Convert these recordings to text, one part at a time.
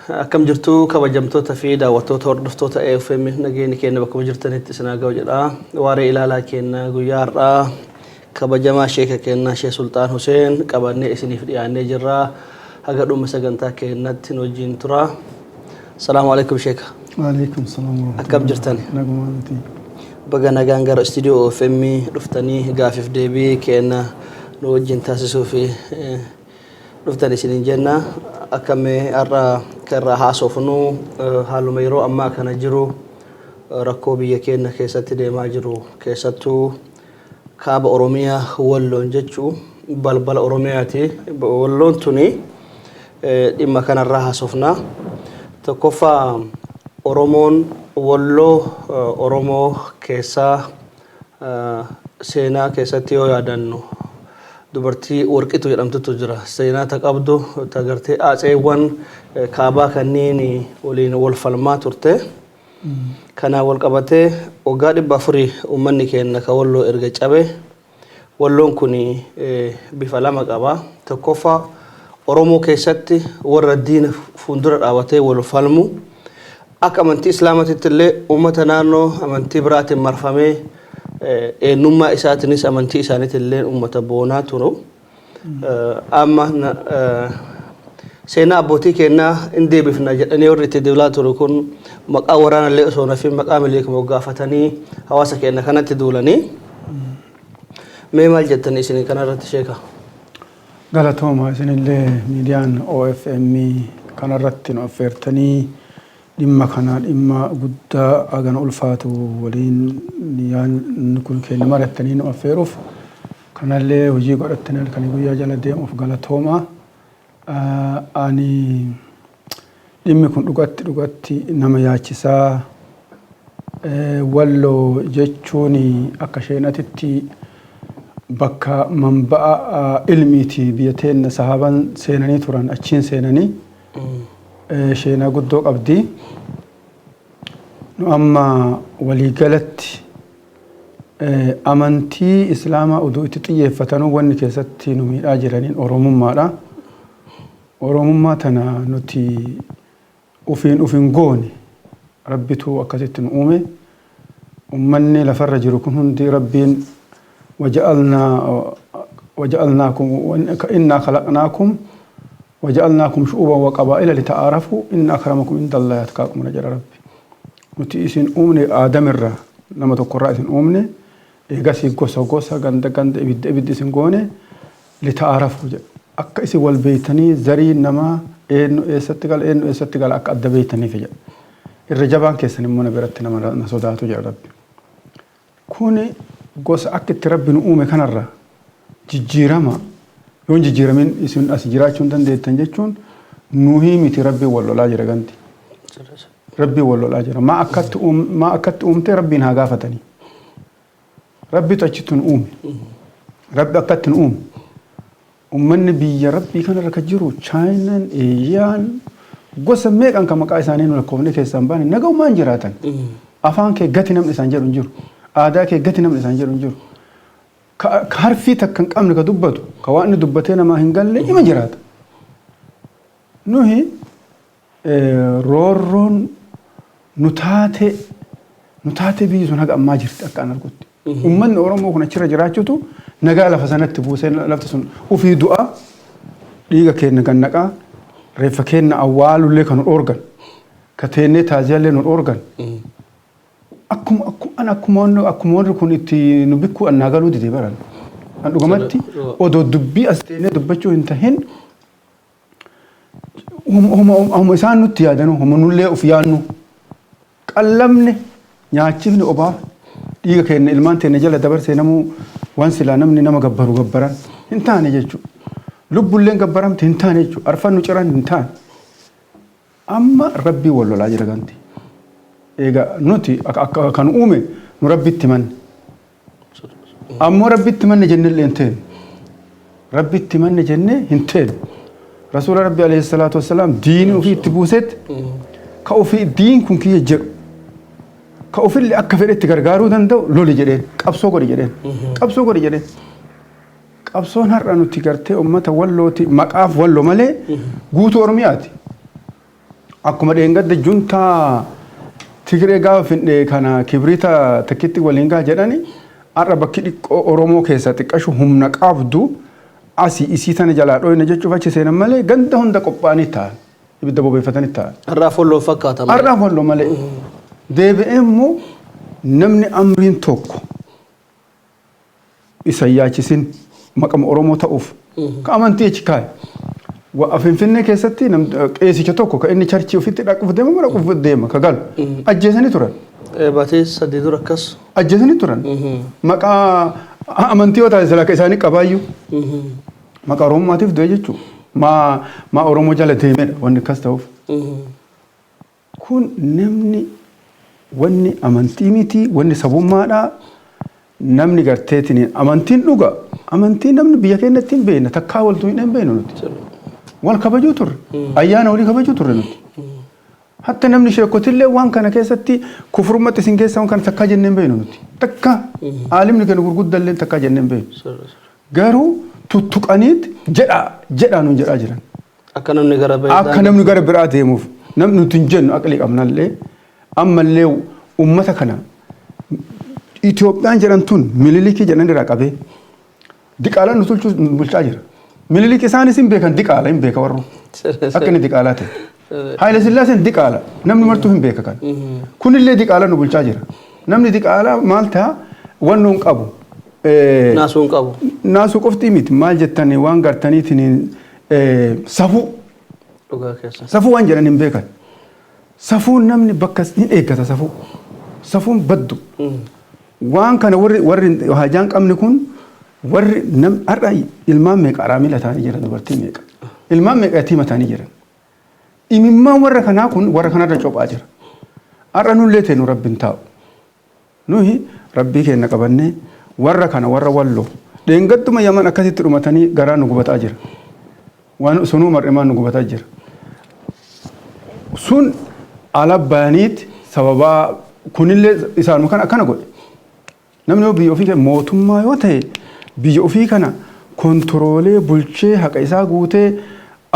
Akkam jirtu kabajamtoota fi daawwattoota hordoftoota AFM, nageenyi keenya bakkuma jirtanitti isin haa ga'u jedha. Waaree ilaalaa keenya guyyaa har'aa kabajamaa sheeka keenya Sheek Sulxaan Huseen qabannee isiniif dhiyaannee jirra. Haga dhuma sagantaa keenyatti nu wajjin tura. Salaamu alaikum, sheeka. Waalaikum salaam wa Akkam jirtan? Nagumaa miti. Baga nagaan gara istuudiyoo OFM dhuftanii gaafiif deebii keenya nu wajjin taasisuu fi dhuftan isiniin jenna. Akkamee har'a kan irraa haasofnu haaluma yeroo ammaa kana jiru, rakkoo biyya keenya keessatti deemaa jiru, keessattuu kaaba Oromiyaa Walloon jechuu balbala Oromiyaati. Walloon tuni dhimma kanarraa haasofna. Tokkoffaa, Oromoon Walloo Oromoo keessaa seenaa keessatti yoo yaadannu dubartii Warqitu jedhamtutu jira. Seenaa ta qabdu, ta gartee atseewwan kaabaa kanneen waliin wal falmaa turte. Kanaan wal qabatee waggaa 400 uummanni keenya ka Walloo erga cabe, Walloon kun bifa lama qaba. Tokkoffaa, Oromoo keessatti warra diina fuuldura dhaabatee wal falmu. Akka amantii Islaamatitti illee uummata naannoo amantii biraatiin marfamee eenyummaa isaatiinis amantii isaaniitiin illee uummata boonaa turu. Amma seenaa abbootii keenyaa hin deebifna jedhanii warri itti duulaa turu kun maqaa waraanallee osoo nafin maqaa Miliik moggaafatanii hawaasa keenya kanatti duulanii. Mee maal jettan isin kanarratti, sheeka? Galatooma isinillee, miidiyaan OFM kanarratti nu affeertanii dhimma kana, dhimma guddaa hagana ulfaatu waliin yaadni kun keenya marattanii nu affeeruuf, kanallee hojii godhattanii halkanii guyyaa jala deemuuf galatooma. Ani dhimmi kun dhugatti dhugatti nama yaachisaa. Walloo jechuun akka sheenatitti bakka manba'a ilmiiti. Biyya teenna sahaban seenanii turan, achiin seenanii sheenaa guddoo qabdi. Nu amma waliigalatti amantii Islaamaa oduu itti xiyyeeffatanuu wanni keessatti nu miidhaa jiraniin Oromummaadha. Oromummaa tana nuti ufiin ufin goone, Rabbitu akkasitti nu uume. Ummanni lafarra jiru kun hundi Rabbiin waja'alnaakum innaa khalaqnaakum waja'alnaakum shu'uban wa qabaa'ila lita'aarafu inna akramakum indallahi atqaakum jedha Rabbi. Nuti isin uumne, Aadamirraa nama tokkorraa isin uumne, eegasii gosa gosa, ganda ganda, ibidda ibiddi isin goone, lita'aarafu jedha. Akka isin wal beeytanii, zariin namaa eenyu eessatti gala, eenyu eessatti gala akka adda beeytaniif jedha. Irra jabaan keessan immoo na biratti nama na sodaatu jedha Rabbi. Kuni gosa akka itti Rabbi nu uume kanarra jijjiirama yoon jijjiiramin isin as jiraachuu hin dandeettan jechuun nuhii miti, Rabbiin wal lolaa jira ganti. Rabbiin wal lolaa jira. Maa akkatti uumtee Rabbiin haa gaafatanii. Rabbitu achitti nu uume. Rabbi akkatti nu uume. Uummanni biyya Rabbii kanarra kan jiru, Chaayinaan, Eeshiyaan, gosa meeqan kan maqaa isaanii nu lakkoofne keessaa hin baane nagaumaan jiraatan. Afaan kee gati namni isaan jedhu hin jiru. Aadaa kee gati namni isaan jedhu hin jiru. Ka harfii takka hin qabne ka dubbatu, ka waan inni dubbatee namaa hin galle ima jiraata. Nuhi roorroon nu taate biyyi sun haga ammaa jirti akka an argutti. Uummanni Oromoo kun achirra jiraachuutu nagaa lafa sanatti buusee, lafti sun ufii du'a, dhiiga keenya gannaqaa, reeffa keenya awwaalullee kan nu dhoorgan, ka teennee taaziyallee nu dhoorgan. Akkuma warri kun itti nu bikkuu annaa galuu dide baran. An dhugumatti odoo dubbii as teennee dubbachuu hin tahin, homa isaan nutti yaadanu, homa nullee of yaannu, qallamne, nyaachifne, obaaf dhiiga keenya ilmaan teenya jala dabarsee namuu waan silaa namni nama gabbaru gabbaran hin taane jechuudha. Lubbulleen gabbaramte hin taane jechuudha. Arfan nu ciran hin taane. Amma Rabbii wal lolaa jira ganti. Egaa nuti akka kan uume nu Rabbitti manne. Ammoo Rabbitti manne jennellee hin teenu. Rabbitti manne jennee hin teenu. Rasuula Rabbi alayhi salaatu wassalaam diinii ofii itti buusetti ka ofii diin kun kiyya jedhu, ka ofillee akka fedhetti gargaaruu danda'u loli jedheen, qabsoo godhi jedheen, qabsoo godhi jedheen. Qabsoon har'a nuti gartee uummata Wallooti, maqaaf Wallo malee guutuu Oromiyaati. Akkuma dheengadda juntaa Tigree gaafa finne kana kibriita takkitti waliin gaa jedhani, har'a bakki xiqqoo Oromoo keessaa xiqqashu humna qabdu asii isii tana jalaa dhoyna jechuuf achi seenan malee ganda hunda qophaa'anii taa'an. Ibidda bobeeffatanii taa'an. Har'aaf walloo fakkaata malee. Har'aaf walloo malee. Deebi'ee immoo namni amriin tokko isa yaachisin maqama Oromoo ta'uuf ka amantii achi kaa'e. Finfinnee keessatti qeesicha tokko ka inni churchii ofitti dhaquuf deema, dhaquuf deema ka galu ajjeesanii turan. Baatee 3 dura akkas. Ajjeesanii turan. Maqaa amantii yoo taate silaa ka isaanii qabaayyuu. Maqaa Oromummaatiif du'e jechuudha. Maa Oromoo jala deemedha wanni akkas ta'uuf. Kun namni wanni amantii miti, wanni sabummaadha. Namni garteetiin amantiin dhuga. Amantiin namni biyya keenyatti hin beekne, takkaa waltuu hin beeknu nuti. Wal kabajuu turre. Ayyaana walii kabajuu turre nuti. Hatta namni sheekotillee waan kana keessatti kufurumatti isin keessa waan kana takkaa jennee hin beeknu nuti. Takka aalimni kennu gurguddallee takkaa jennee hin beeknu. Garuu tuttuqaniit jedhaa jedhaa nuun jedhaa jiran. Akka namni gara biraa Akka namni gara biraa deemuuf namni nuti hin jennu aqlii qabnallee ammallee ummata kana Itoophiyaan jedhamtuun Mililikii jedhan irraa qabee diqaalaan nu tolchuu nu bulchaa jira. Mililik isaanis hin beekan, diqaala hin beeka warru. Akka inni diqaalaa ta'e. Haayile Sillaaseen diqaala, namni martuu hin beeka kana. Kunillee diqaala nu bulchaa jira. Namni diqaalaa maal ta'a, wannoo hin qabu. Naasuu hin qabu. Naasuu qofti miti, maal jettanii waan gartaniitiin safuu. Dhugaa keessa. Safuu waan jedhan hin beekan. Safuun namni bakka hin eeggata safuu. Safuun baddu. Waan kana warri haajaan qabne kun warri nam har'a ilmaan meeqa araamila ta'anii jiran, dubartii meeqa. Ilmaan meeqa yatiima ta'anii jiran. Imimmaan warra kanaa kun warra kanarra cophaa jira. Har'a nullee ta'e nu rabbi hin taa'u. Nuyi rabbii keenya qabannee warra kana, warra Walloo dheengadduma Yaman akkasitti dhumatanii garaa nu gubataa jira. Waan sunuu mar'imaan nu gubataa jira. Sun ala bayaniit sababaa kunillee isaanuma kana akkana godhe. Namni yoo biyya ofii mootummaa yoo ta'e biyya ofii kana kontiroolee bulchee haqa isaa guutee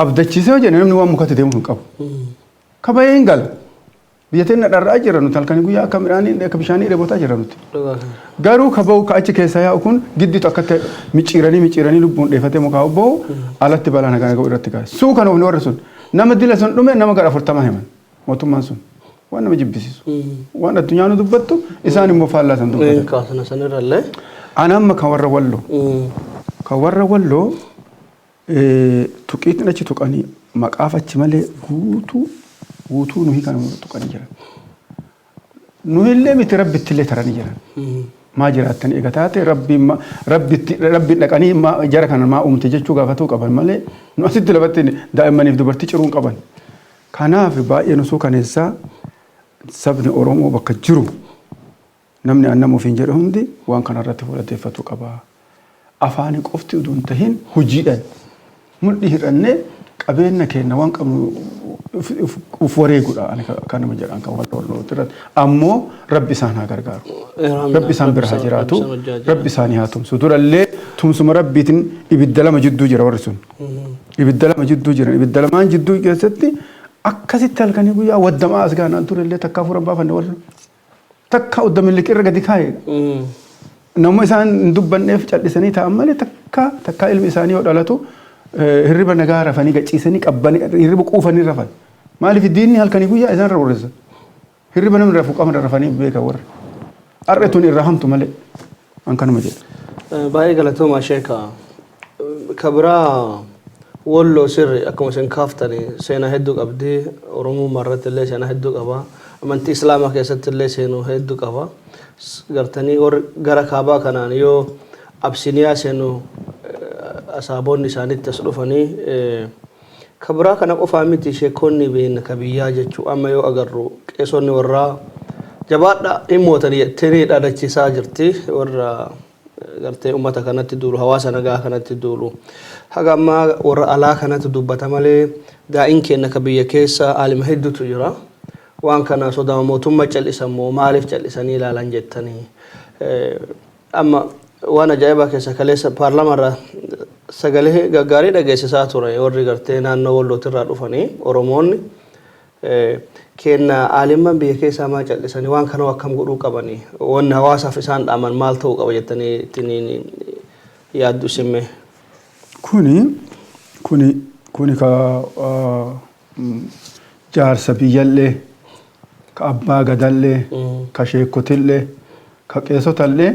abdachiisee yoo jedhe namni waan mukatti deemuu hin qabu. Kabayee hin gala. Biyya teenya dharra'aa jira nuti, halkanii guyyaa akka midhaanii akka bishaanii dheebotaa jira nuti. Garuu ka bahu ka achi keessa yaa'u kun giddiitu akkatti micciiranii micciiranii lubbuun dheefatee mukaa bahu alatti balaan hagaa ga'u irratti ga'a. Suu kana ofni warri sun nama dila sun dhume nama gara 40 himan mootummaan sun waan nama jibbisiisu. Waan addunyaa nu dubbattu isaan immoo faallaa san dubbatan. Kaasana sanirrallee. Ani amma kan warra Walloo. Kan warra Walloo tuqiitiin achi tuqanii maqaaf achi malee guutuu guutuu nuyi kana tuqanii jiran. Nuyi miti, rabbitti illee taranii jiran. Maa jiraattanii egaa taate rabbiin rabbitti rabbiin dhaqanii jara kana maa uumte jechuu gaafatuu qaban malee nu asitti lafatti daa'immaniif dubartii ciruu hin qaban. Kanaaf baay'ee nu suukaneessaa, sabni Oromoo bakka jiru namni annama ofiin jedhu hundi waan kanarratti fuulateeffatu qaba. Afaanii qofti utuu hin tahin hojiidhaan mudhii hidhannee qabeenya keenya waan qabnu uf wareeguudha ani kan nama jedhan kan warra Wallootti irratti. Ammoo rabbi isaan haa gargaaru. Rabbi isaan bira haa jiraatu. Rabbi isaanii haa tumsu. Durallee tumsuma rabbiitiin ibidda lama jidduu jira warri sun. Ibidda lama jidduu jiran. Ibidda lamaan jidduu keessatti akkasitti halkanii guyyaa waddamaa as gaanaan turellee takkaa furan baafanne warri. Takka udda miliqirra gadi kaa'e. Nama isaan hin dubbanneef callisanii taa'an malee takka takka ilmi isaanii yoo dhalatu hirriba nagaa rafanii gachiisanii qabbanii hirriba quufanii rafan. Maaliif diinni halkanii guyyaa isaan roorrisa. Hirriba namni rafu qaama rafanii beeka warri. Har'a tun irraa hamtu malee. An kanuma jedha. Baay'ee galatoomaa sheeka. Kabiraa Walloo sirri akkuma isin kaaftani seenaa hedduu qabdi. Oromummaa irratti illee seenaa hedduu qaba. Amantii Islaamaa keessatti illee seenuu hedduu qaba. Gartanii warri gara kaabaa kanaan yoo Absiniyaa seenu asaabonni isaanitti as dhufanii kabiraa kana qofaa miti, sheekonni beena ka biyyaa jechuu amma yoo agarru qeesonni warraa jabaadha hin mootanii jettanii dhaadachiisaa jirti warra gartee ummata kanatti duulu, hawaasa nagaa kanatti duulu. Haga ammaa warra alaa kanatti dubbata malee daa'in keenya ka biyya keessa aalima hedduutu jira. Waan kana sodaa mootummaa callisan moo maaliif callisanii ilaalan jettanii? Amma waan ajaa'ibaa keessa kaleessa paarlamaarra sagalee gaggaarii dhageessisaa ture warri gartee naannoo Wallootirraa dhufanii Oromoonni. Kenna aalimman biyya keessaa maa callisanii waan kana akkam godhuu qabanii wanni hawaasaaf isaan dhaaman maal ta'uu qaba jettanii ittiin yaaddu isimme? Kuni ka jaarsa biyyallee, ka abbaa gadallee, ka sheekotillee, ka qeessotallee,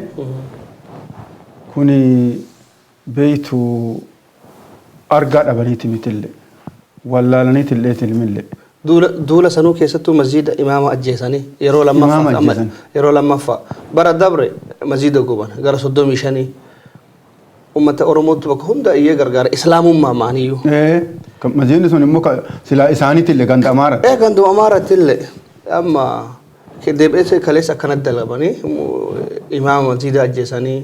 kuni beeytu argaa dhabaniiti mitillee, wallaalaniitillee tilmillee. Duula sanuu keessattuu masjiida imaama ajjeesanii yeroo lammaffaa, yeroo lammaffaa bara dabre masjiida guban gara 35. Uummata Oromootti bakka hunda iyyee gargaara islaamummaa maaniyyuu. Masjiidni sun immoo silaa isaaniitillee ganda Amaara. Ganduma Amaaraatti illee amma deebi'ee kaleessa akkanatti dalabanii imaama masjiida ajjeesanii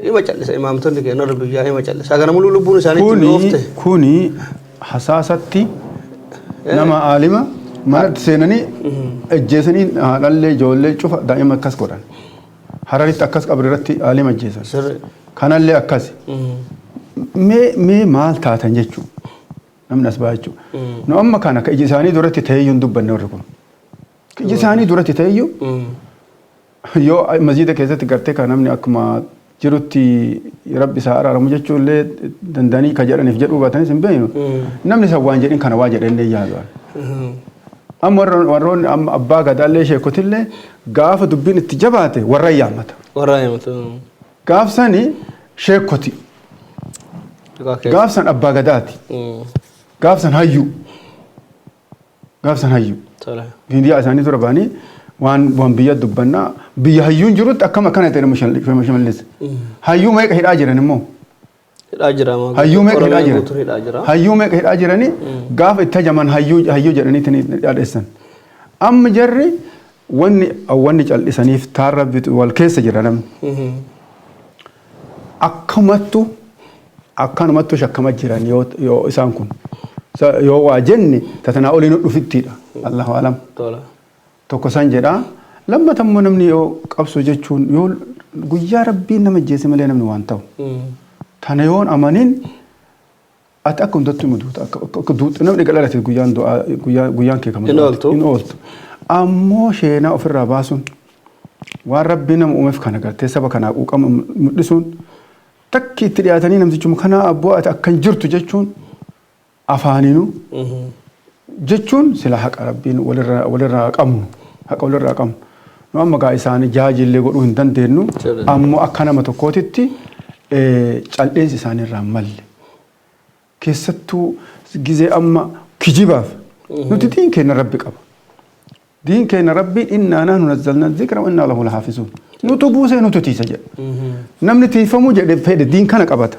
ima callisa. Imaamtonni keenya warra biyyaa ima callisa. Kana muluu lubbuun isaanii itti dhoofte. Kuni hasaasatti nama aalima manatti seenanii ajjeesanii, haadhallee, ijoollee cufa, daa'ima akkas godhan. Hararitti akkas, qabri irratti aalima ajjeesan. Kanallee akkas. Mee maal taatan jechuun namni as ba'a jechuudha. Nu amma kana ka iji isaanii duratti ta'eyyuu hin dubbanne warri kun. Ka iji isaanii duratti ta'eyyuu yoo masjiida keessatti gartee kan namni akkuma jirutti Rabbi isaa araaramu jechuun illee danda'anii ka jedhaniif jedhuu baatanis hin beeknu. Namni san waan jedhin kana waa jedhee illee yaadu. Amma warroonni amma abbaa gadaallee sheekotillee gaafa dubbiin itti jabaate warra yaammata. Warra yaammata. Gaaf sani sheekoti. Gaaf san abbaa gadaati. Gaaf san hayyuu. Gaaf san hayyuu. Miidiyaa isaanii dura ba'anii waan biyya dubbannaa, biyya hayyuun jirutti akkam akkana ta'e Shimallis. Hayyuu meeqa hidhaa jiran immoo? Hidhaa jira. Hayyuu meeqa hidhaa jiran? Hayyuu meeqa hidhaa jiranii gaafa itti hajaman hayyuu hayyuu jedhanii dhaadheessan. Amma jarri wanni cal'isaniif taarra wal keessa jira namni. Akkamattu akkanumattu shakkama jiran yoo isaan kun yoo waa jenne tatanaa olii nu dhufittiidha. Allahu alam. Tokko san jedha. Lammata immoo namni yoo qabsoo jechuun yoo guyyaa Rabbiin nama ajjeese malee namni waan ta'u. Tana yoon amanin ati akka hundattuu hima duuta, akka duuta namni dhiqa dhalate guyyaan du'aa guyyaan kee kama Hin ooltu. Hin ooltu. Ammoo sheenaa ofirraa baasuun waan Rabbiin nama uumeef kana gartee saba kanaa quuqama mul'isuun, takki itti dhiyaatanii namtichuma kanaa abboo ati akkan jirtu jechuun, afaaninu jechuun sila haqa Rabbiin walirraa qabnu, haqa walirraa qabnu. Nu amma gaa isaanii jaajillee godhuu hin dandeenyu, ammoo akka nama tokkootitti cal'eensi isaanii irraa hin malle. Keessattuu gizee amma kijibaaf nuti diin keenya Rabbi qaba. Diin keenya Rabbiin innaa nahnu nazzalna dhikra wa innaa lahu lahaafisuun. Nutu buusee nutu tiisa jedha. Namni tiifamuu jedhe fedhe diin kana qabata.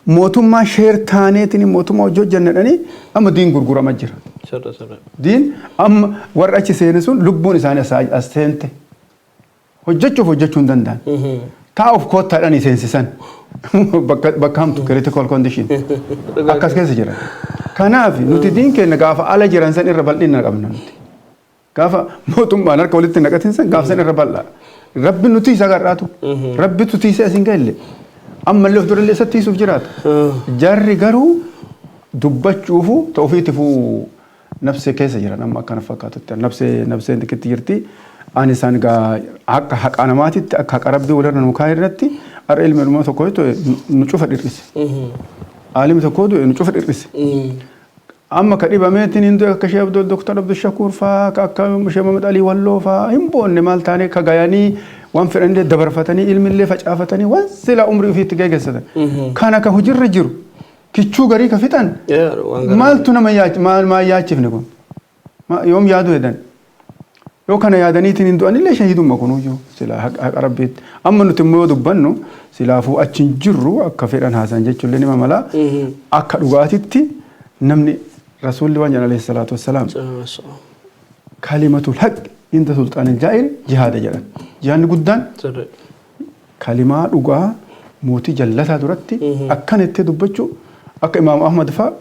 Mootummaa sheer taaneetiin mootummaa hojii hojjanna jedhanii amma diin gurgurama jira. Sirri sirri. Diin amma warra achi seene sun lubbuun isaanii as seente. Hojjechuuf hojjechuu hin danda'an. Taa'uuf koottaadhaan seensisan. Bakka hamtu, critical condition. Akkas keessa jiran. Kanaaf nuti diin keenya gaafa ala jiran san irra bal'ina qabna nuti. Gaafa mootummaan harka walitti naqatin san gaafa san irra bal'aa. Rabbi nuti isa garraatu. Rabbitu tiisee asin ga'elle. Ammallee of durallee isa tiisuuf jiraata. Jarri garuu dubbachuufu ta'u ofiitifuu nafsee keessa jiran amma akkana fakkaatutti nafseen xiqqeetti jirti. Ani isaan gaa akka haqa namaatitti, akka haqa Rabbii walirra nu kaa'e irratti, har'a ilmi ilmoo tokko nu cufa dhir'ise. Aalimi tokko nu cufa dhir'ise. Amma ka dhibameetiin hin du'e akka Shee Abdul Doktor Abdul Shakuur faa, ka akka Shee Muhammad Alii Walloo faa hin boonne. Maal taanee ka gayanii waan fedhanillee dabarfatanii ilmillee facaafatanii waan silaa umrii ofiitti geggeessatan. Kana ka hojirra jiru kichuu garii ka fixan maaltu nama maal yaachifne kun yoom yaaduu hedan? Yoo kana yaadaniitiin hin du'anillee shahiidumma kunuyyuu silaa haqa Rabbiitti. Amma nuti immoo yoo dubbannu silaafuu achi hin jirru, akka fedhan haasan jechuullee nima mala. Akka dhugaatitti namni Rasuulli waan jedhan alayhi salaatu wassalaam, kalimatul haqi inda sulxaanil jaa'ir jihaada jedhan. Jihaadni guddaan kalimaa dhugaa mootii jallataa duratti akkana itti dubbachuu. Akka Imaamu Ahmad faa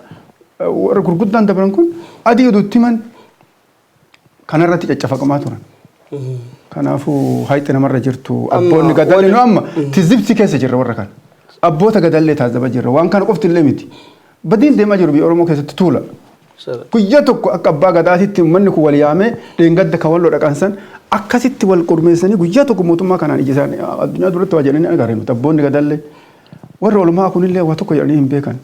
warra gurguddaan dabran kun adii oduutti himan kanarratti caccafaqamaa turan. Kanaafuu hayxi namarra jirtu abboonni gadallee nu amma tizibsi keessa jirra, warra kana. Abboota gadallee taazaba jirra, waan kana qofti illee miti. Badiin deemaa jiru biyya Oromoo keessatti tuula. Guyyaa tokko akka abbaa gadaatitti uummanni kun wal yaamee dheengadda kan wal dhaqan san akkasitti wal qurmeessanii guyyaa tokko mootummaa kanaan ija isaanii addunyaa duratti waa jedhanii agarre nuti abboonni gadallee. Warri olumaa kunillee waa tokko jedhanii hin beekan.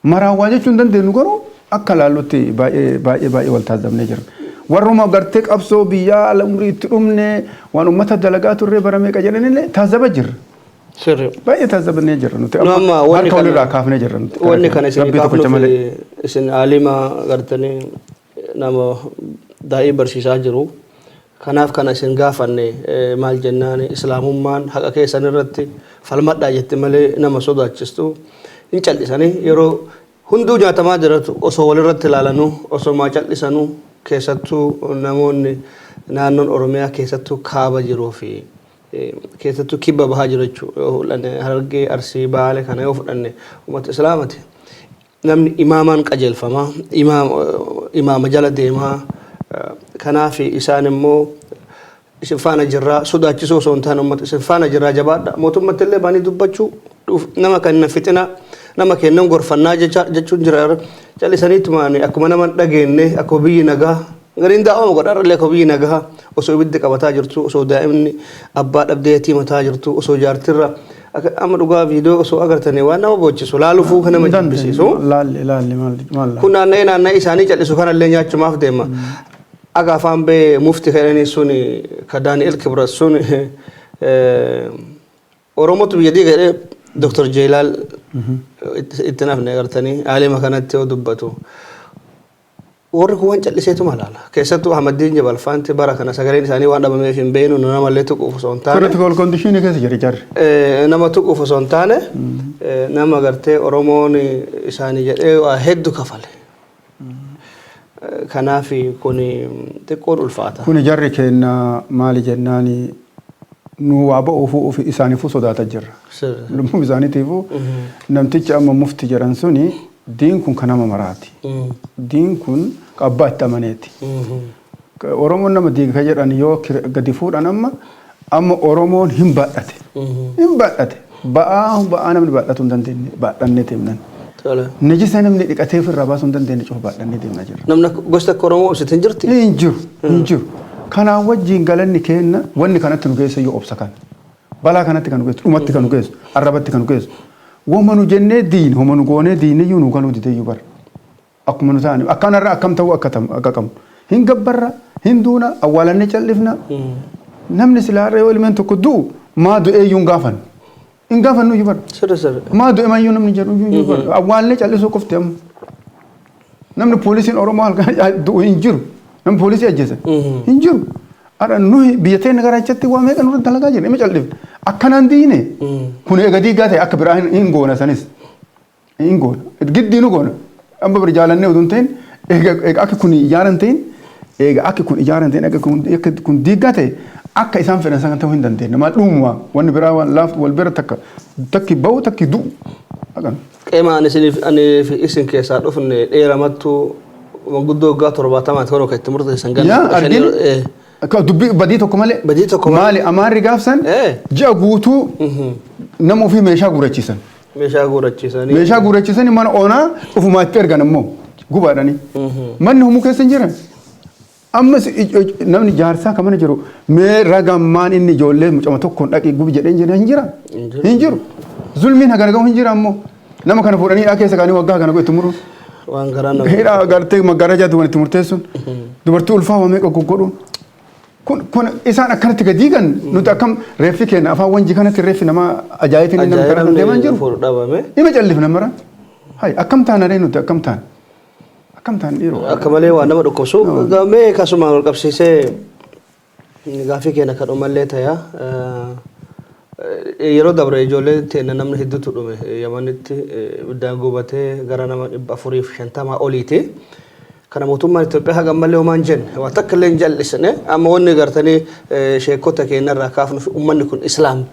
Maraan waa jechuu hin dandeenyu garuu akka laallutti baay'ee baay'ee baay'ee wal taasifamnee jirra. Warruma gartee qabsoo biyyaa ala umrii itti dhumne waan uummata dalagaa turre bara meeqa jedhanillee taasifama jirra. Sirri. Baay'ee taasifamnee jirra nuti. Nu amma wanni harka kana walirraa kaafnee jirra nuti. Wanni kana isin Rabbii tokkicha kaafnuuf malee. Isin aalima gartanii nama daa'ii barsiisaa jiru. Kanaaf kana isin gaafanne maal jennaan islaamummaan haqa keessan irratti falmadhaa jette malee nama sodaachistu hin cal'isanii yeroo hunduu nyaatamaa jiratu osoo walirratti ilaalanuu osoo maa cal'isanuu keessattuu namoonni naannoon Oromiyaa keessattuu kaaba jiruu fi keessattuu kibba bahaa jiru jechuudha. Yoo fudhanne Harargee, Arsii, Baale kana yoo fudhanne uummata Islaamati. Namni imaamaan qajeelfama, imaama jala deemaa. Kanaaf isaan immoo isin faana jirraa sodaachisoo osoo hin taane uummata isin faana jirraa jabaadha. Mootummatti illee baanii dubbachuu nama kan fixina nama kennan gorfannaa jechuun jira. Callisaniitumaan akkuma nama hin dhageenye akkuma biyyi nagaa gariin daa'ima godha irra illee akkuma biyyi nagaa osoo ibiddi qabataa jirtu osoo daa'imni abbaa dhabdee yatiima ta'aa jirtu osoo jaartirra amma dhugaa viidiyoo osoo agartanii waan nama boochisu laalufuu kan nama jibbisiisu. Laalli laalli maal maal. Kun naanna'ee naanna'ee isaanii callisu kanallee nyaachumaaf deema. Aga afaan ba'ee mufti kadhanii sun ka Daani'el Kibrat sun Oromootu biyya diiga jedhee Dr. Jeelaal itti nafne agartanii aalima kanatti yoo dubbatu. Warri kun waan calliseetuma laala. Keessattuu Ahmaddiin Jabal faanti bara kana sagaleen isaanii waan dhabameef hin beeknu namallee tuquuf osoo hin taane. Critical condition keessa jira jarri. Nama tuquuf osoo hin taane nama gartee Oromoon isaanii jedhee waa hedduu kafale. Kanaaf kun xiqqoon ulfaata. Kuni jarri keenya maali jennaani nu waa ba'uufuu ofi isaaniifuu sodaata jirra. Lubbuu isaaniitiifuu namtichi amma mufti jedhan suni diin kun kan nama maraati. Diin kun abbaa itti amaneeti. Oromoon nama diiga kan jedhan yoo gadi fuudhan amma amma Oromoon hin baadhate. Hin baadhate. Ba'aa ba'aa namni baadhatu hin dandeenye baadhannee deemnan. Najisa namni dhiqatee ofirraa baasuu hin dandeenye cufa baadhannee deemna jirra. Namni gosti akka Oromoo ibsitu hin jirti? Hin jiru. Hin jiru. Kanaan wajjin galanni kenna wanni kanatti nu geesse yoo obsa kana. Balaa kanatti kan nu geessu, dhumatti kan nu geessu, arrabatti kan nu geessu. Wama nu jennee diine, wama nu goonee diine iyyuu nu galuu didee iyyuu bara. Akkuma nu taane akkanarra akkam ta'uu akka akka qabnu. Hin gabbarra, hin duuna, awwaalannee callifna. Namni silaa har'a yoo ilmeen tokko du'u maa du'ee iyyuu hin gaafannu. Hin gaafannu iyyuu bara. Sirri sirri. Maa du'e mayyuu namni jedhu iyyuu iyyuu bara. Awwaallee callisuu qofti amma. Namni poolisiin Oromoo halkan du'u hin jiru. Namni poolisii ajjeese hin jiru. Har'a nuyi biyya teenya garaachatti waa meeqa nurra dalagaa jirra. Ima callifne. Akkanaan diine kun eega diigaa ta'e akka biraa hin goona sanis. Hin goona. Giddii nu goona. Amma bira jaalannee utuu hin ta'in eega akka kun ijaaran ta'in eega akka kun ijaaran ta'in akka kun diigaa ta'e akka isaan fedhan sana ta'uu hin dandeenye. Maal dhuumuma wanni biraa waan laaftu wal bira takka takki ba'u takki du'u. Akkan. Qeema ani isiniif ani fi isin keessaa dhufne dheeramattuu manguddoo waggaa 70ti kan kan itti murteessan ganna Yaa 15 argine. Akka dubbii badii tokko malee. Badii tokko malee. Maali amaarri gaafsan ji'a guutuu nama ofii meeshaa guurachiisan. Meeshaa guurachiisanii. Meeshaa guurachiisanii mana onaa ofumaa itti ergan ammoo gubaadhanii. Manni humuu keessa hin jiran. Ammas namni jaarsaa kan mana jiru mee ragammaan inni ijoollee mucama tokkoon dhaqii gubi jedhee hin jira. Hin jiru. Zulmiin hagana gahu hin jira ammoo. Nama kana fuudhanii hidhaa keessa kaanii waggaa hagana itti muruun. Waan garaa nama. Hidhaa gartee maggaarajaa duwwan itti murteessuun. Dubartii ulfaa waa meeqa goggodhuun. Kun isaan akkanatti gadi diigan nuti akkam reeffi keenya afaan wanjii kanatti reeffi nama ajaa'itiin namni karaa kan deemaa jiru. Fuudhu dhabame. Ima callifna mara. Hay akkam taana ree nuti akkam taana. Akkam taana dhiiroo. Akka malee waan nama dhukkubsu. Mee kasumaan wal qabsiisee gaaffii keenya kan dhumallee ta'aa. Yeroo dabre ijoollee teenya namni hedduutu dhume Yamanitti ibiddaan gubatee gara nama 450 oliiti. Kana mootummaan Itoophiyaa haga ammallee homaa hin jenne waan takka illee hin jal'isne amma wanni gartanii sheekota keenya irraa kaafnu fi uummanni kun islaam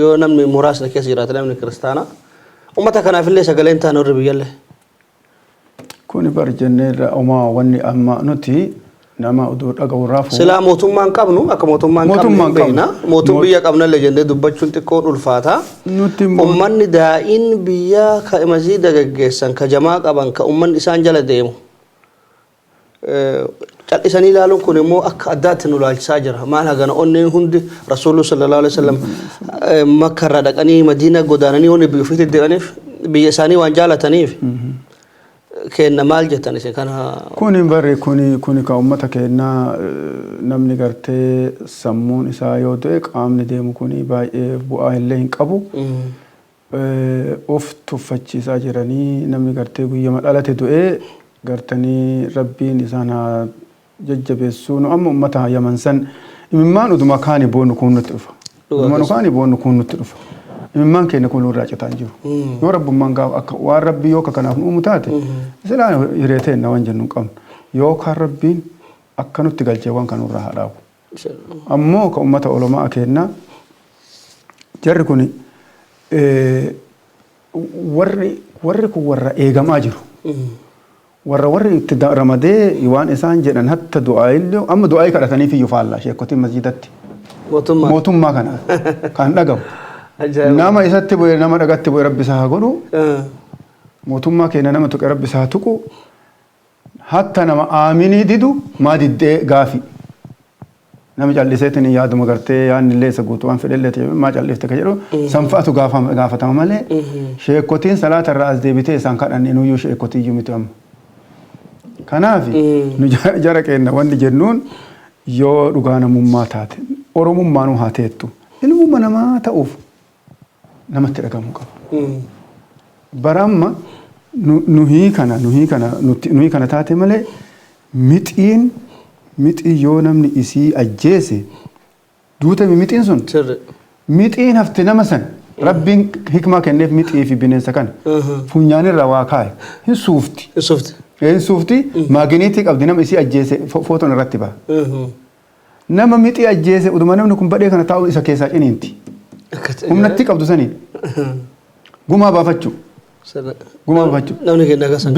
yoo namni muraasni keessa jiraate namni kiristaana uummata kanaaf illee sagaleen taane warri biyyallee. Kuni bar jenneerra homaa wanni amma nuti nama oduu dhaga'u rafu. Silaa mootummaan qabnu akka mootummaan qabnu Mootummaan hin beekna. qabnu. Mootum biyya qabnallee jennee dubbachuun xiqqoon ulfaata. Nuti immoo Ummanni daa'iin biyyaa ka maziida geggeessan ka jamaa qaban ka ummanni isaan jala deemu. Cal'isanii ilaaluun kun immoo akka addaatti nu laalchisaa jira. Maal hagana onneen hundi Rasuullu sallallahu alaihi wasallam Makka irraa dhaqanii Madiina godaananii onni biyya ofiitti deebi'aniif biyya isaanii waan jaalataniif kenna maal jettan isin kana? Kuni barri kuni ka ummata keenyaa namni gartee sammuun isaa yoo du'e qaamni deemu kuni baay'ee bu'aa illee hin qabu. Of tuffachiisaa jiranii namni gartee guyyama dhalate du'ee gartanii Rabbiin isaan haa jajjabeessuu. Nu amma ummata Yaman san imimmaan uduma kaani boonu kun nutti dhufa. Uduma nu kaani boonu kun nutti dhufa. Imimmaan keenya kun nurraa citaa hin jiru. Yoo Rabbummaan gaafa akka waan Rabbii yoo akka kanaaf nu uumu taate silaa hiree teenna waan jennu hin qabnu. Yookaan Rabbiin akka nutti galchee waan kan nurraa haa dhaabu. Ammoo ka ummata olomaa keennaa jarri kun warri kun warra eegamaa jiru. Warra itti ramadee waan isaan jedhan hatta du'aayillee amma du'aayii kadhataniif iyyuu faallaa sheekotiin masjidatti. Mootummaa. Mootummaa kana kan dhagahu. Nama isatti bu'e nama dhagatti bu'e Rabbi isaa haa godhu. Mootummaa keenya nama tuqe Rabbi isaa haa tuqu. Hatta nama aaminii didu maa diddee gaafi. Nama calliseetiin yaaduma gartee yaadni illee isa guutuu waan fedhe illee ta'e maa callifte ka jedhu sanfa'atu gaafatama malee sheekotiin salaata irraa as deebitee isaan kadhanne nuyyuu sheekotiyyuu miti amma. Kanaaf nu jara keenna wanni jennuun yoo dhugaa namummaa taate Oromummaanuu haa teettu ilmuma namaa ta'uuf namatti dhagahamuu qaba. Bara amma nuhii kana nuhii kana nuhii kana taate malee mixiin mixii yoo namni isii ajjeese duutame mixiin sun mixiin hafte nama san Rabbiin hikmaa kenneef mixii fi bineensa kana funyaanirra waa kaa'e hin suufti. Hin suufti. Hin suufti maaginiitii qabdi nama isii ajjeese footoon irratti baha. Nama mixii ajjeese uduma namni kun badhee kana taa'u isa keessaa ciniinti. Humnatti qabdu saniin. Gumaa baafachuu. Gumaa baafachuu. Namni keenya akka sana.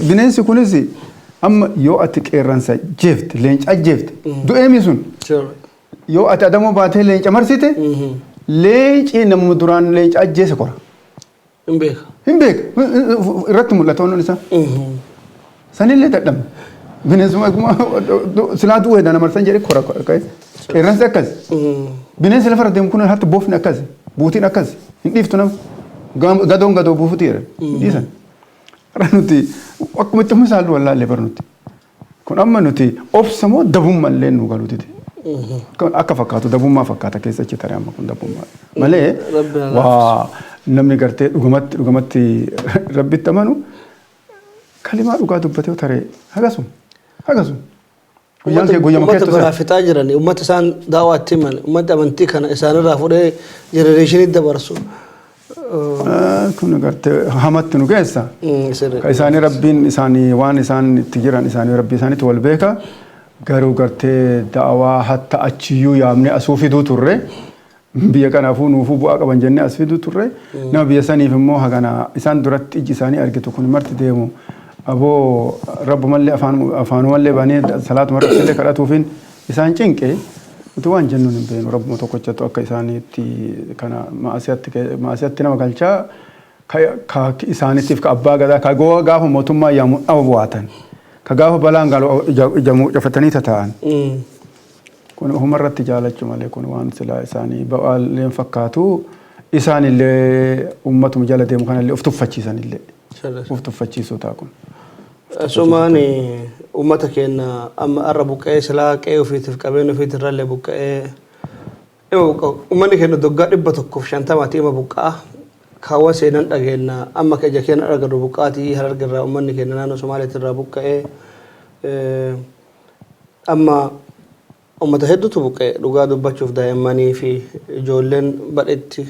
Bineensi kunis amma yoo ati qeerransa jeefte leenca jeefte du'eemi sun yoo ati adamoo baatee leenca marsite leenci namuma duraan leenca ajjeese kora. Hin beeka. Hin beeka. Irratti mul'ata wannoon isaa. Sanillee dadhabne. Bineensuma silaa du'uu hedana marsan jedhee kora ka'e. Qeerransi akkas. Bineensi lafarra deemu kun hatta bofni akkas. Buutiin akkas. Hin dhiiftu nama. Gadoon gadoo buufuti jedhan. Hin dhiisan. Har'a nuti akkuma itti misaallu wallaallee bar nuti. Kun amma nuti obsa moo dabummaa illee nu galuu dide. Akka fakkaatu dabummaa fakkaata keessa achi taree amma kun dabummaa. Malee waa namni gartee dhugumatti dhugumatti Rabbitti amanu kalimaa dhugaa dubbatee taree hagasum hagasum. Guyyaan kee guyyama Uummata keettu biraa sana. fixaa jiran, uummata isaan daawaa itti himan, uummata amantii kana isaanirraa fuudhee jenereeshinii dabarsu. Kun gartee hamatti nu geessa. Ka isaanii Rabbiin isaanii waan isaan itti jiran isaanii Rabbii isaaniitti wal beeka. Garuu gartee da'awaa hatta achiyyuu yaamnee asuu fiduu turre. Biyya kanaafuu nuufuu bu'aa qaban jennee as fiduu turre. Nama biyya saniif immoo hagana isaan duratti iji isaanii argitu kun marti deemu. Aboo Rabbumallee afaanumallee baanee salaatuma irratti illee kadhatuufiin isaan cinqe. Nuti waan jennuun hin beeknu Rabbuma tokkochatu akka isaaniitti kana ma'asiyatti nama galchaa ka isaaniitiif ka abbaa gadaa ka gaafa mootummaa yaamu awwaatan ka gaafa balaan galu ija mucufatanii tataa'an. Kun ofumarratti jaalachuu malee kun waan silaa isaanii ba'aalleen fakkaatu isaanillee uummatuma jala deemu kanallee of tuffachiisanillee of tuffachiisuu ta'a kun. Asumaan uummata keenya amma har'a buqqa'ee silaa qe'ee ofiitiif qabeenya ofiitirrallee buqqa'ee ima buqqa'u. Uummanni keenya doggaa 150 ima buqqa'a. Kaawwan seenan dhageenna amma ija keenya argannu buqqaatii Harargerraa uummanni keenya naannoo Somaaliitirraa buqqa'ee amma uummata hedduutu buqqa'e dhugaa dubbachuuf daa'immanii fi ijoolleen badhetti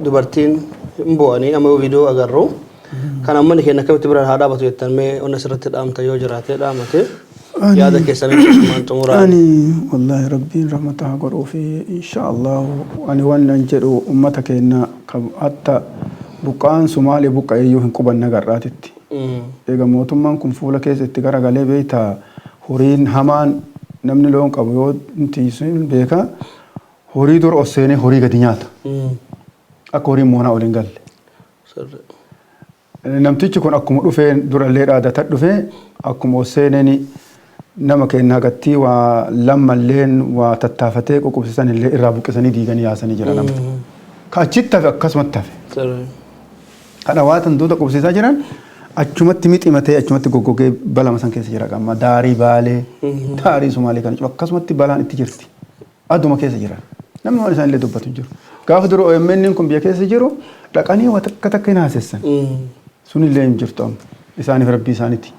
dubartiin hin bo'anii amma yoo viidiyoo agarru. Kana uummanni keenya akkamitti biraan haa dhaabatu jettan mee onna sirratti dhaamta yoo jiraate dhaamate yaada keessanii asumaan xumuraa. Ani wallahi Rabbiin rahmata haa godhuu fi insha Allah ani waan nan jedhu uummata keenya hatta buqqa'aan Sumaalee buqqa'e iyyuu hin qubanne agarraatitti. Eega mootummaan kun fuula keessa itti garagalee beektaa horiin hamaan namni loon qabu yoo tiisu hin beeka horii dura ol seenee horii gadi nyaata. Akka horiin moonaa ol hin galle. Namtichi kun akkuma dhufee durallee dhaadata dhufee akkuma seeneen nama keenya hagattii waa lammalleen waa tattaafatee ququbsisan illee irraa buqqisanii diiganii yaasanii jira nama. Ka achitti hafe akkasumatti hafe. Kana waa tantoota qubsiisaa jiran achumatti miximatee achumatti goggogee balama san keessa jira qamma daarii Baalee, daarii Sumaalee kan akkasumatti balaan itti jirti. Aduma keessa jiran. Namni waan isaan illee dubbatu hin jiru. Gaafa dura OMN kun biyya keessa jiru dhaqanii waa takka takka hin haasessan. Sunillee hin jirtu amma. Isaaniif rabbii isaaniiti.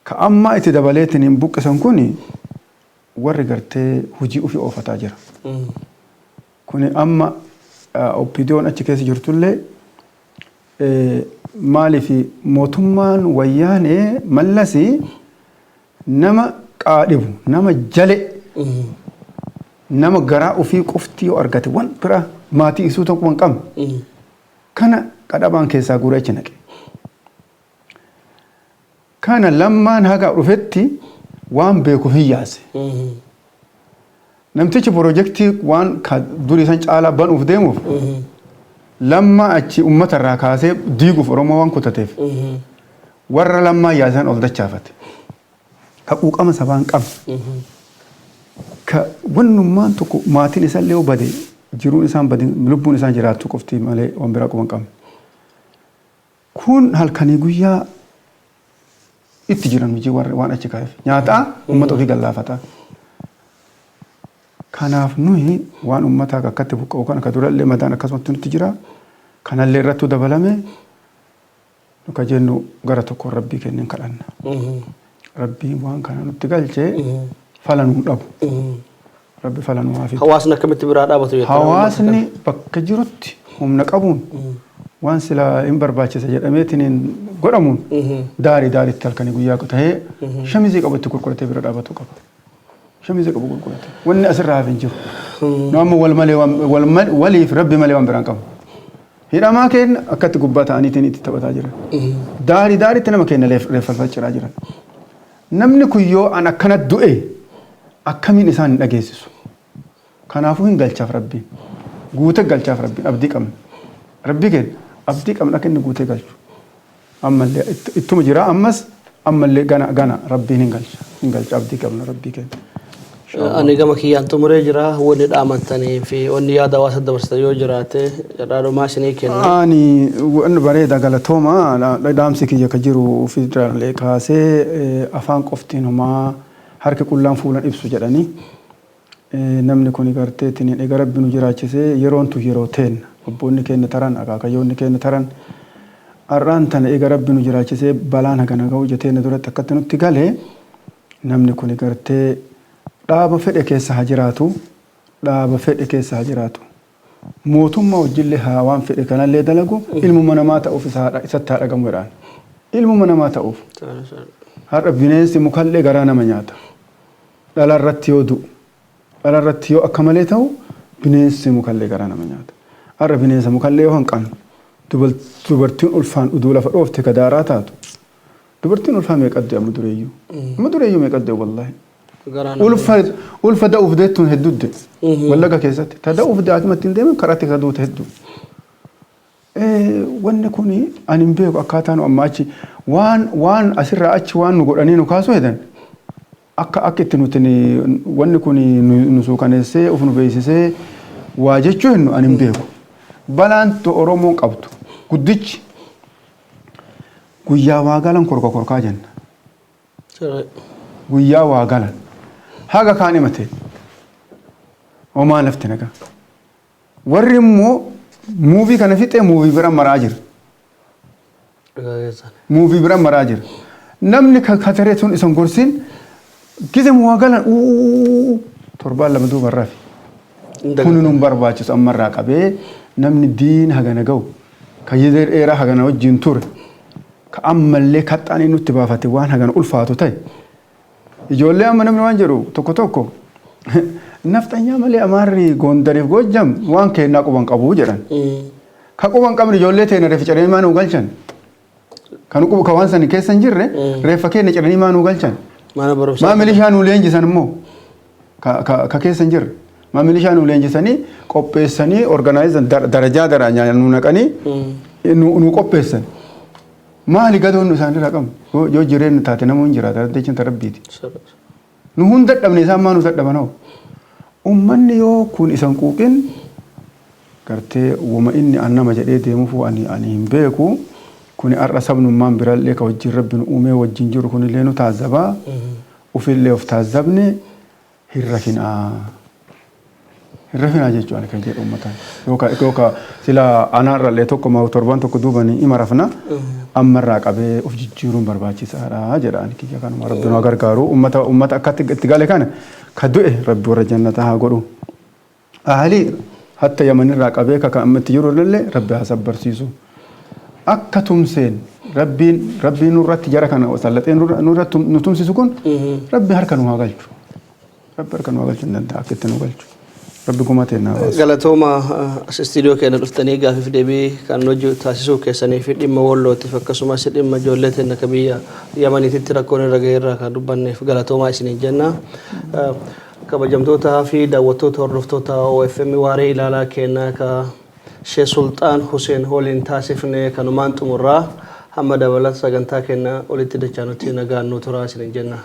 Ka amma itti dabaleetiin hin buqqisan kun warri gartee hojii ofii oofataa jira. Kuni amma OPDOn achi keessa jirtullee maaliif mootummaan Wayyaanee Mallasi nama qaadhibu, nama jale, nama garaa ofii qofti yoo argate waan biraa maatii isuu tokko hin qabne kana qadhabaan keessaa guuree achi naqe. Kana Lammaan haga dhufetti waan beekuuf hin yaase. Namtichi pirojektii waan durii san caalaa banuuf deemuuf Lammaa achi uummata irraa kaasee diiguuf Oromoo waan kutateef warra Lammaa yaasan ol dachaafate. Ka quuqama sabaa hin qabne. Ka wannummaan tokko maatiin isaallee yoo bade jiruun isaan bade lubbuun isaan jiraattu qofti malee waan biraa quba hin qabne. Kun halkanii guyyaa itti jiran hojii warri waan achi kaa'eef. Nyaataa uummata ofii gallaafataa. Kanaaf nuyi waan uummataa akkatti buqqa'u kan akka durallee madaan akkasumatti nutti jira. Kanallee irrattuu dabalame nu ka jennu gara tokkoon rabbii kenneen kadhanna. Rabbiin waan kana nutti galchee fala nuun dhabu. Rabbi fala nu haa fidu. Hawaasni akkamitti biraa dhaabatu jettan? Hawaasni bakka jirutti humna qabuun waan silaa hin barbaachisa jedhameetiin godhamuun daarii daariitti halkanii guyyaa tahee shamizii qabu itti gurguratee bira dhaabatu qaba. Shamizii qabu gurguratee. Wanni asirraa hafe hin jiru. Nu amma wal malee wal waliif rabbi malee waan biraan qabu. Hidhamaa keenya akkatti gubbaa ta'aniitiin itti taphataa jiran. Daarii daariitti nama keenya reeffalfalchiraa jiran. Namni kun yoo an akkana du'e akkamiin isaan hin dhageessisu? Kanaafuu hin galchaaf rabbiin. Guutee galchaaf rabbiin abdii qabna. Rabbii keenya abdii qabna akka inni guutee galchu. Ammallee ittuma jira ammas ammallee gana gana rabbiin hin galcha. Hin galcha abdii qabna rabbii keenya. Ani gama kiyyaan xumuree jira. Wanni dhaamantanii fi wanni yaada hawaasa dabarsitan yoo jiraate jedhaadhumaa isinii kenna. Ani wanni bareeda galatooma dhaamsi kiyya ka jiru ofirraallee kaasee afaan qoftiin homaa harki qullaan fuulan ibsu jedhanii namni kun garteetiin egaa rabbi nu jiraachisee yeroon tun yeroo teenna abboonni keenya taran akaakayyoonni keenya taran har'aan tana egaa rabbi nu jiraachisee balaan hagana ga'u jeteenya duratti akkatti nutti galee namni kun gartee dhaaba fedhe keessa haa jiraatu dhaaba fedhe keessa haa jiraatu mootummaa wajjillee haa waan fedhe kanallee dalagu ilmuma namaa ta'uuf isatti haa dhagamu jedhaan ilmuma namaa ta'uuf har'a bineensi mukallee garaa nama nyaata dhala irratti yoo du'u dhala irratti yoo akka malee ta'u bineensi mukallee garaa nama nyaata har'a bineensa mukallee yoo hanqannu dubartiin ulfaan uduu lafa dhoofte kadaaraa taatu dubartiin ulfaa meeqa du'e amma dureeyyuu amma dureeyyuu meeqa du'e wallaahi ulfa ulfa da'uuf deettuun hedduu du'e Wallaga keessatti ta da'uuf haakimatti hin deemin karaatti ka duute hedduu. Wanni kun ani hin beeku akkaataa nu amma achi waan waan asirraa achi waan nu godhanii nu kaasuu hedan akka akka itti nuti wanni kun nu suukaneessee of nu beeksisee waa jechuu hinnu ani hin beeku. Balaan Oromoon qabdu guddichi guyyaa waa galan korka korkaa jenna. Guyyaa waa galan haga kaan himate homaa lafti nagaa. Warri immoo muuvii kana fixee muuvii bira maraa jira. Muuvii bira maraa jira. Namni kataree sun isan gorsin gizem waa galan torbaan lama duuba rafi. Kun nun barbaachisu ammarraa qabee namni diin hagana ga'u ka yeroo dheeraa hagana wajjin ture ka ammallee kaxxaan inni nutti baafate waan hagana ulfaatu ta'e ijoollee amma namni waan jedhu tokko tokko nafxanyaa malee Amaarri Gondariif Goojjam waan kennaa quban qabu jedhan. Ka quban qabne ijoollee teena reeffa ciranii maa nuu galchan? Kan quba ka waan sani keessa hin jirre reeffa keenya ciranii maa nuu galchan? Mana barumsaa. Maa milishaa nuu leenjisan immoo ka keessa hin jirre. Maa milishaa nuu leenjisanii qopheessanii organizan darajaa darajaa nuu naqanii Nu qopheessan. Maali gadoon nu isaanirraa qabnu? Yoo jireenya taate namuu hin jiraata jechuun Rabbiiti. Nu hunda dhabne, isaan maa nu dadhaban hoo? Uummanni yoo kun isan quuqin gartee wama inni an nama jedhee deemuuf ani hin beeku. Kuni har'a sabnummaan birallee ka wajjin Rabbi nu uumee wajjin jiru kunillee nu taazzabaa. Ufillee of taazzabne hin rafinaa. Hin rafinaa jechuun ani kan jedhu uummataan. Yookaan sila anaarrallee tokko torban tokko duubanii ima rafna. Ammarraa qabee of jijjiiruun barbaachisaadha jedha ani kiyya kanuma. Rabbi nu gargaaru. Uummata akkatti itti gale kana ka du'e Rabbi warra jannataa haa godhu. Ahalii hatta Yamanirraa qabee ka amma itti jiru illee Rabbi haa sabbarsiisu. Akka tumseen Rabbiin nurratti jara kana sallaxee nurratti nu tumsisu kun Rabbi harka nu haa galchu. Rabbi harka nu haa galchu hin danda'a akka itti nu galchu. Rabbi gumatee naa baasu. Galatooma, as istiidiyoo keenya dhuftanii gaafiif deebii kan hojii taasisuu keessanii fi dhimma Wallootiif akkasumas dhimma ijoollee teenya akka biyya Yamaniititti rakkoon irra ga'e irraa kan dubbanneef galatoomaa isiniin jenna. Kabajamtootaa fi daawwattoota hordoftoota OFM, waaree ilaalaa keenyaa ka Shee Sulxaan Huseen waliin taasifne kanumaan xumurraa. Hamma dabalata sagantaa keenya olitti dachaanutti nagaan nu turaa isiniin jenna.